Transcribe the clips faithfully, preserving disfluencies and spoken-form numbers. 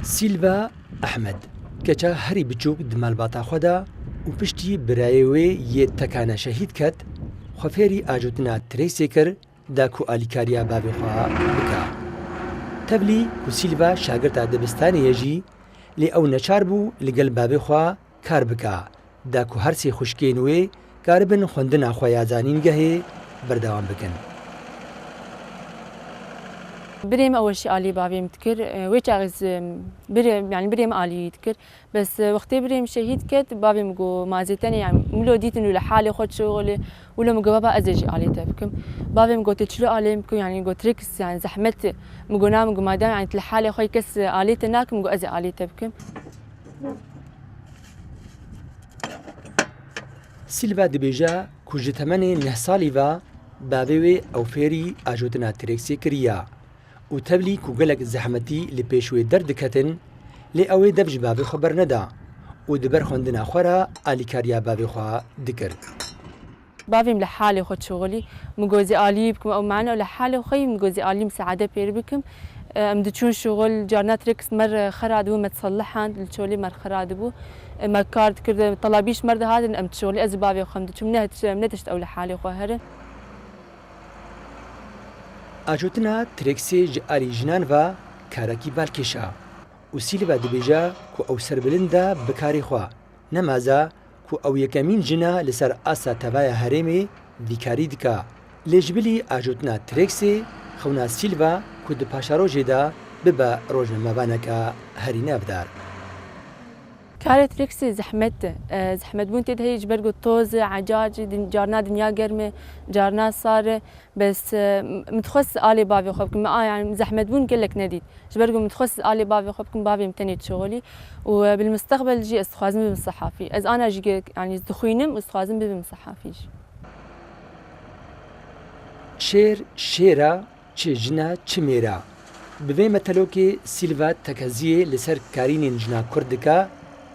Sîlva Ehmed, keça herî biçûk di malbata xwe de û piştî birayê wê yê tekane şehîd ket, xwe fêrî ajotina tirêksê kir, da ku alîkariya bavê xwe bike. Tevlî ku Sîlva şagirta dibistanê ye jî, lê ew neçar bû li gel bavê xwe kar bike, da ku her sê xwişkên wê karibin xwendina xwe ya zanîngehê berdewam bikin. Birê min ew jî alî bavê min dikir. Wê çaxê ez, birê, yanî birê min alî dikir. Bes, e, wextê birê min şehîd ket, bavê min got, ma ez ê tenê, yanî, min lo dîtin û li halê xwe dişuxulî, wilo min got, baba, ez ê jî alî te bikim. Bavê min got, tu çilo alê min bikim, yanî, got, tirêks, yanî, zehmet. Min got, na, min got, madem, yanî, tu li halê xwe yî kes, e, alî te nakim, min got, ez ê alî te bikim. Sîlva dibêje ku ji temenê neh salî ve bavê wê ew fêrî ajotina tirêksê kiriye. û tevlî ku gelek zehmetî li pêş wê derdiketin, lê ew ê dev ji bavê xwe berneda û di ber xwendina xwe re alîkariya bavê xwe dikir. Bavê min li halê xwe dişuxulî, min got, ez ê alî bikim, ew mane ew li halê xwe yî, min got, ez ê alî misaade pêr bikim. Em diçûn şuxul, carna tirêks me re xera dibû, me diselihand, li çolê me re xera dibû. Me kar dikir, telabî ji me re dihatin, em dişuxulî, ez û bavê xwe em diçûn, em ne, em netişt ew li halê xwe herin. Ajotina tirêksê ji alî jinan ve karekî balkêş e û Sîlva dibêje ku ew serbilind e bi karê xwe. Nemaze ku ew yekemîn jin e li ser asta tevaya herêmê vî karî dike. Lê ji bilî ajotina tirêksê xewna Sîlva ku di paşerojê de bibe rojnamevaneke herî navdar. Karê tirêksê zehmet e. E, zehmetbûn tê de heye, ji ber ku toz e, ecac e, din-, carna dinya germ e, carna sar e. Bes, e, min dixwest alê bavê xwe bikim. Min a, yani, zehmetbûn gelek nedît. Ji ber ku min dixwest alê bavê xwe bikim, bavê min tenê dişuxulî. Û, e, bil mustaqbel jî ez dixwazim bibim sehafî. Ez ana jî gelek, yani, dixwînim û dixwazim bibim sehafî jî. Şêr şêr e, çi jin e, çi mêr e. Bi vê metelokê Sîlva tekeziyê li ser karînên jina Kurd dike,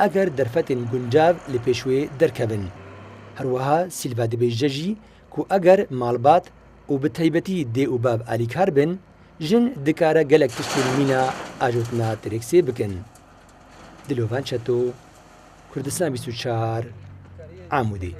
eger derfetên guncav li pêş wê derkevin. Her wiha Sîlva dibêje jî ku eger malbat û bi taybetî dê û bav alîkar bin, jin dikare gelek tiştên mîna ajotina tirêksê bikin. Dilovan Çeto, Kurdistan bîst û çar, Amûdê.